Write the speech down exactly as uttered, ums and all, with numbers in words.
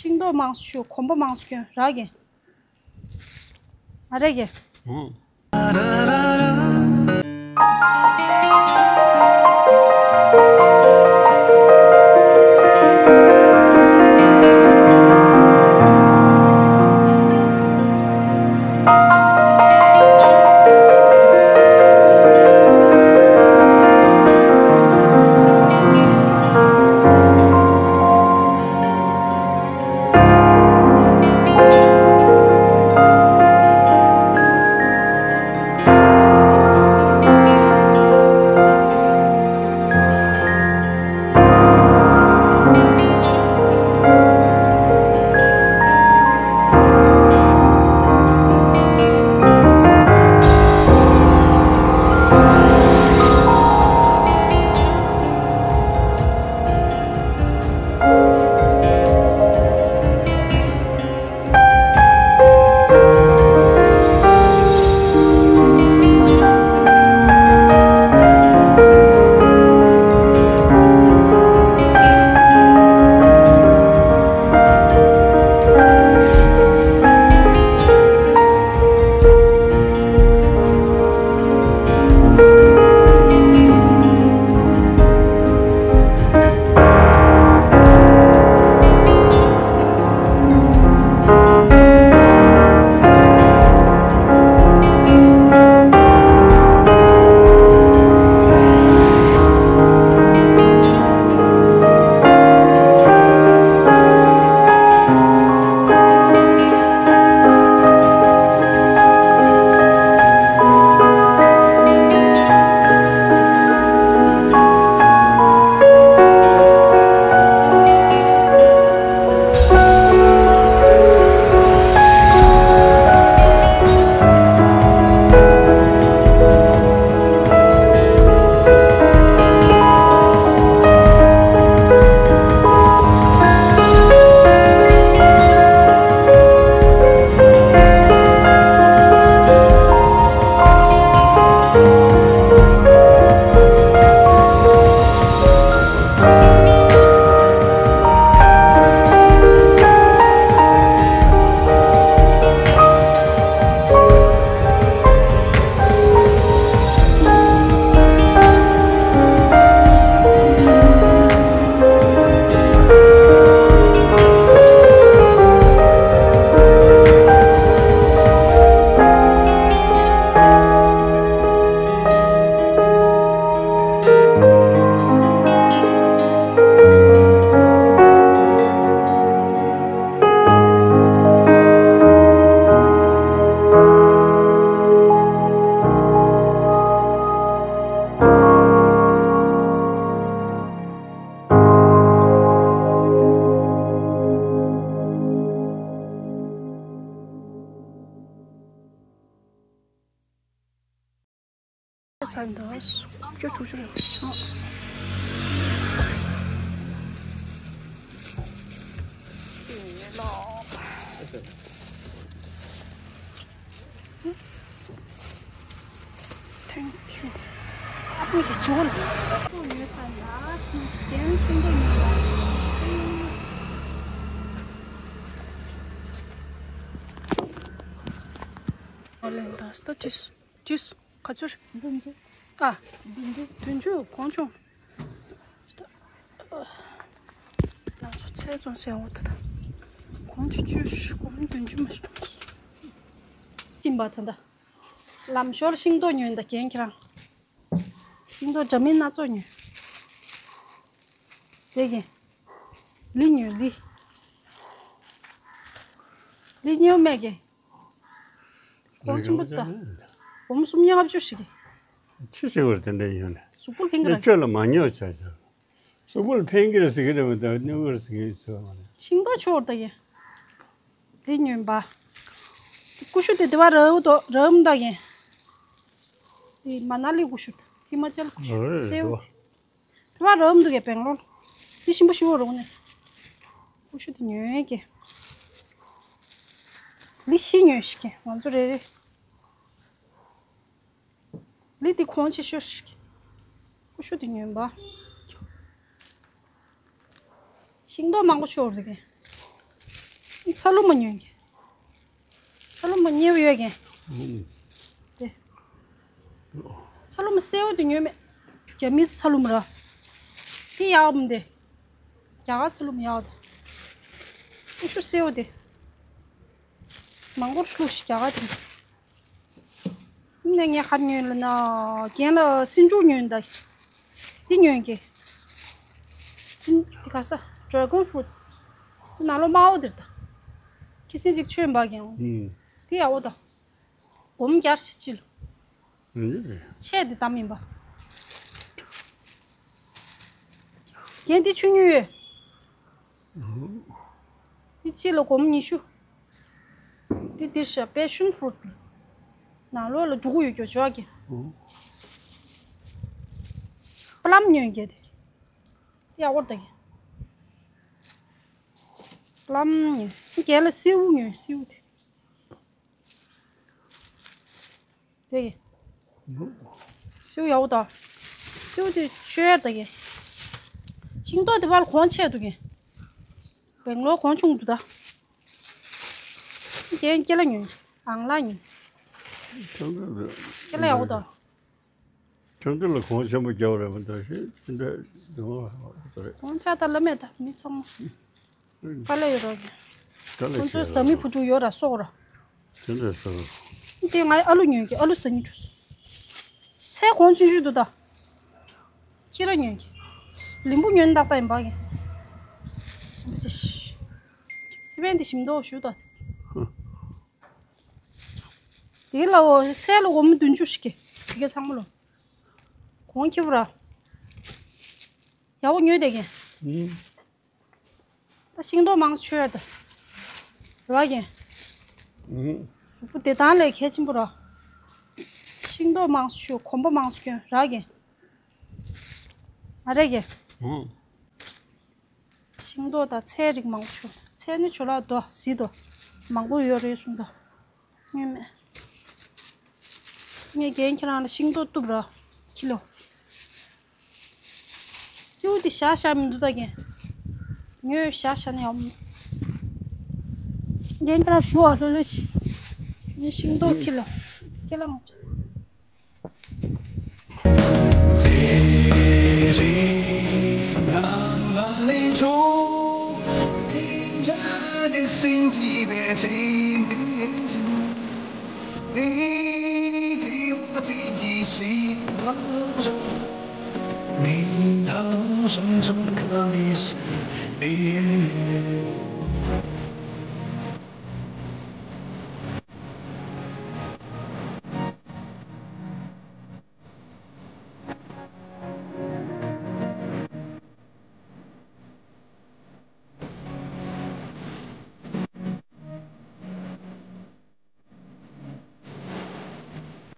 ཤིང་ཏོག་མང་སུ་ཤོར། གོམ་པ་མང་སུ་གྱོན་རག་གི། ཨ་རེ་གི། ཨོ། ཚར་འདུག་ཁྱོད་ཐུགས་རྗེ་ཆེ། Thank you. ཨ་ཁུ་ཡི་ཇོ་ལ། ཨ་ཁུ་ཡོད་ས་ལ་སུ་རྒན་ཤིང་ཏོག་ཉོས་ལ། ཨོ་ལེན་ད་སྟོ་ཅིས་ཅིས། ག་ཚོད། བདུན་ཅུ། ཨ། བདུན་ཅུ། བདུན་ཅུ་གོང་བྱུང་། ང་ཚོ་ཚེ་བཙོང་ཟེར་འོ་ད་ད། གོང་བཅུ་བཅུ་གོང་བདུན་ཅུ་མ་ཞིག་གྲོངས་སོང་། ཁྱིམ་པ་ད་ད། ལམ་ཞོར་ཤིང་ཏོག་ཉོས་ད་རྒན་ཁྱེད་རང་། ཤིང་ཏོག་འདྲ་མིན་སྣ་ཚོགས་ཉོས། དེ་གིན། ལི་ཉོས་ལི། ལི་ཉོས་མེད་གིན། གོང་ཆེན་པོ་ད། སྒོར་མོ་སུམ་བརྒྱ་ལྔ་བཅུ་ཞིག་གི། ཆི་ཟེར་བར་དེ་འདྲ་ཡོད་ནས། གཟུགས་པོར་ཕན་གི་རེད། ཁྱོད་ལ་མ་ཉོ་བྱ་བྱ། གཟུགས་པོར་ཕན་གི་རེད་ཟེར་གི་རེད་མ་གཏོགས་གནོད་གི་རེད་ཟེར་གི་ཟེར་བ་མ་རེད། ཤིང་ཏོག་ཆོར་ད་ཡིན། དེ་ཉོན་པ། ཀུ་ཤུ་དེ་དེ་བ་རབ་དོ་རབ་མདའ་ཡིན། དེ་མ་ན་ལི་ཀུ་ཤུ། ཧི་མ་ཅལ་ཀུ་ཤུ། ཨོ་རེད་སེའུ། རེད་བ། དེ་བ་རབ་འདུག་གས་བེང་ལོར། དེ་ཞིམ་པོ་ཞིག་འོ་རོགས་ནས། ཀུ་ཤུ་དེ་ཉོན་གས། ལི་ཤི་ཉོན་ཞིག་གས་ང་ཚོ་རེ་རེ། ལི་དེ་གོང་ཆེ་ཤོས་ཤིག་ཀུ་ཤུ་དེ་ཉོན་པ། ཤིང་ཏོག་མང་པོ་ཤོར་འདུག་གས། ཚ་ལུ་མ་ཉོས་ཀྱི། ཚ་ལུ་མ་ཉེ་བོ་ཡོད་ཀྱི། དེ། ཚ་ལུ་མ་སེར་བོ་དེ་ཉོས་མེད། རྒྱ་མི་ཚ་ལུ་མ་ར། དེ་ཡག་མོ་དེ། རྒྱ་གར་ཚ་ལུ་མ་ཡག་དེ། ཨུ་ཤུ་སེར་བོ་དེ། མང་པོ་ཤུ་ཤི་རྒྱ་གར་དེ། ནས་ངས་ག་རེ་ཉོས་ལབ་ན། རྒན་ལ་སེར་འབྲུ་ཉོས་ད། འདི་ཉོས་ཀྱི། སེར་འདི་ག་ས། dragon fruit། ནང་ལོགས་དམར་པོ་འདིར་ད། ཁྱི་སེར་ཅིག་ཆོས་འབའ་རྒན། ཨུམ། འདི་ཡག་པོ་ད། སྒོར་མོ་བརྒྱ་ཞིག་ཅི་ལོ། ཨུམ། ཆེ་འདི་དམ་ཡིན་པ། རྒན་འདི་ཆུ་ཉོས་ཡོད། འདི་ཕྱི་ལ་སྒོར་མོ་ཉི་ཤུ། འདི་འདིར་ཤ་passion fruit། ནང་ལོགས་ལ་འབྲུ་གུ་ཡོད་རྒྱུ་བྱོས་ཀྱི། པླམ་ཉོས་ཀྱི་དེ། ཡག་པོ་ད་གི། པླམ་ཉོས། རྒན་ལ་སེའུ་ཉོས། སེའུ་དེ། དེ་གི། སེའུ་ཡག་པོ་ད། སེའུ་དེ་ཤོད་ཡར་ད་གི། ཤིང་ཏོག་དེ་བར་གོང་ཆེ་འདུག་གི། སྦེང་ལོར་གོང་ཆུང་འདུག་ད། རྒན་ཀེ་ལ་ཉོས། ཨང་ལ་ཉོས། ཀེ་ལ་ཡག་པོ་ད། ཁྱོད་འདི་ལ་གོང་ཆེན་པོ་རྒྱག་རེད་མི་འདུག་ཤེས་ཅི་འདྲ་འདུག་རེད། གོང་ཆ་ད་ལ་མེད་ད་མི་ཚང་མ། དཀའ་ལས་ཡོད་རོགས་ཀྱི། དཀའ་ལས་ཁོང་ཚོའི་བཟའ་མི་བུ་ཕྲུག་ཡོད་ར་སོགས་ར། དེ་འདྲ་ཟེར། དེ་ང་ཨ་ལུ་ཉོས་ཀྱི། ཨ་ལུ་ཟ་ཉི་ཁྲུ། ཚེ་གོང་ཆུང་ཤོས་འདུག་ད། ཁྱི་ར་ཉོས་ཀྱི། ལིམ་བུ་ཉོས་ཏག་ཏག་ཡིན་པ་གི། སི་པན་དེ་ཞིམ་མདོག་ཞུ་ད། དེ་ལ་འོ་ཚལ་ལ་སྒོར་མོ་བདུན་ཅུ་ཞིག་གི། དེ་ག་ཚང་མ་ལོ། གོང་ཁེ་པོ་ར། ཡག་པོ་ཉོས་བསྡད་ཀྱི། ད་ཤིང་ཏོག་མང་ཆོས་ད། ར་གི། གཟུགས་པོ་བདེ་ཐང་ལས་གལ་ཆེན་པོ་ར། ཤིང་ཏོག་མང་ཆོས། གོམ་པ་མང་ཆོས་ར་གི། ཨ་རེ་གི། ཤིང་ཏོག་དང་ཚལ་རིགས་མང་པོ་བྱུང་། ཚལ་ནི་ཇོ་ལགས་དོ་གཟིགས་དོ། མང་པོ་ཡོད་རེད་གསུངས་དོ། ངས་མེད། ངས་རྒན་ཁྱེད་རང་ལ་ཤིང་ཏོག་གཏུབ་ར། ཁྱི་ལོ། སེའུ་དེ་བཞག་བཞག་མི་འདུག་ད་རྒན། ཉོས་བཞག་བཞག་ནས་ཡོང་། རྒན་ཁྱེད་རང་ཞུ་བ་ལོ་ལོ་ཞིག་ངས་ཤིང་ཏོག་ཁྱི་ལོ། ཁྱི་ལོ།